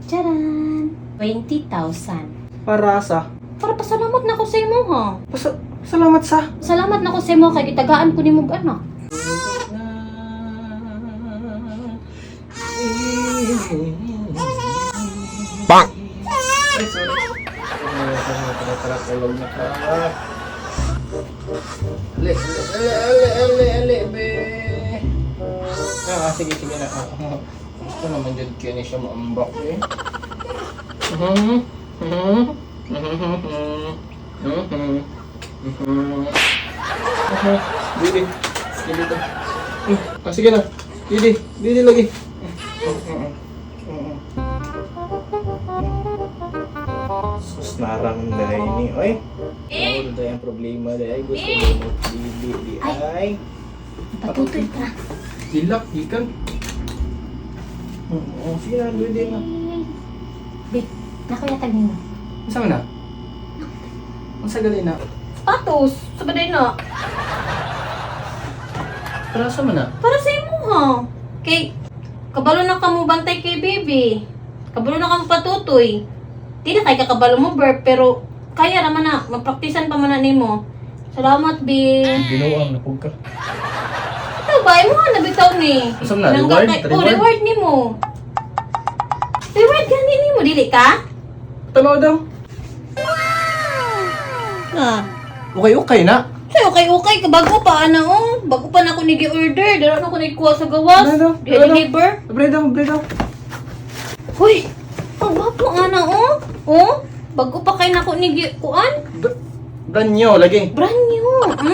Charan! 20,000. Para sa? Para pasalamat na ko sa imo ha. Salamat sa? Salamat na ko sa imo kay gitagaan ko nimo og anak. Bang! Ay, sorry. Tara, tara, tulog na ka. Ale, ale, ale, ale, ale, be. Ah, sige, sige na. Ah, gusto naman dyan kaya niya siya maambak eh. Mhm, mhm, mhm, mhm, mhm, mhm. Dili, dili to. Ah, sige na. Dili, dili lagi. Mhm, mhm. Sus, narang dahil ni, oy. Eh! Ano dahil ang problema dahil gusto mo dili di ay. Patutoy ka. Hilak, gikan. Oo, sige na, dili na. Be, nakuyatag nimo. Unsa man na? Unsa gali na? Sapatos! Sa baday na. Para sa man na? Para sa imo ha. Kay kabalo na ka mo bantay kay baby. Kabalo na ka mo patutoy. Di na kay kakabalo mo burp pero kaya naman na mapraktisan pa man na nimo. Salamat, be. Binuang na pug ka. Ito ba imo ha nabitaw ni. Unsa man na? Nangga Reward? kay- Oh, Reward? reward nimo. Reward gani nimo dili ka? Tanaw daw. Ha. Okay, okay na. Say okay okay ka bago pa ana oh. Bago pa na ako nigi order. Dara na ko nagkuha sa gawas. Ano? Di deliver. Abre daw, abre daw. Hoy, ang gwapo nga na, oh. Oh, bago pa kay nako ni kuan. Brand new lagi. Brand new.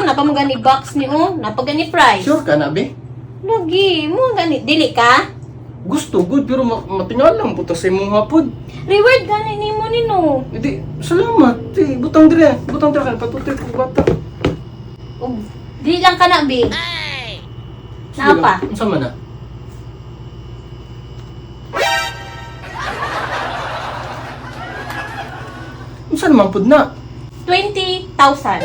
Napamagani box ni oh, napagani price. Sure ka na, be? Lagi, mo gani dili ka? Gusto good pero matingal lang puta sa imong hapod. Reward gani nimo nino. Hindi, salamat. Eh, butang dire, butang dire kay patutoy ko bata. Og dili lang ka na, be. Naa pa. Unsa man na? Unsa naman pud na? 20,000.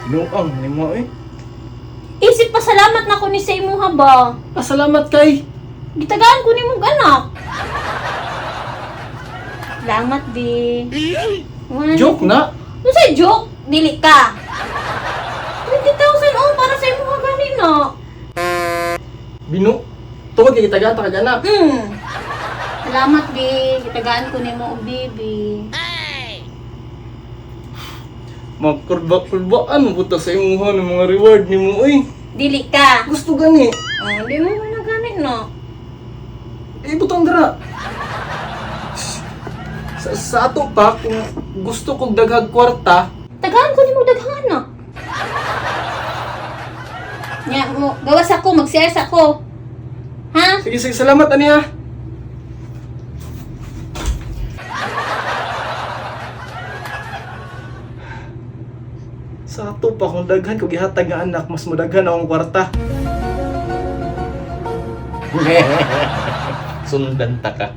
Tinuang nimo eh. Isip pa salamat na ko ni sa imuha ba? Pasalamat kay. Gitagaan ko nimo anak. Salamat, be. Wala Joke na. Ano joke? Dili ka. 20,000 oh, para sa imuha gani na. Binu. Tungod kay gitagaan ta kag anak. Salamat, be. Gitagaan ko nimo og baby. Magkurba-kurbaan mo puta sa imuha ng mga reward nimo oy. Dili ka. Gusto gani. Oh, di mo na gani na. Eh, butang dira. Sa ato pa, kung gusto kong daghag kwarta, Tagaan ko nimo daghang anak. Nya mo, gawas ako, mag-share ako. Ha? Sige, sige, salamat, ani ha. Sa ato pa, kung daghan ko gihatag nga anak, mas modaghan akong kwarta. Sundan ta ka.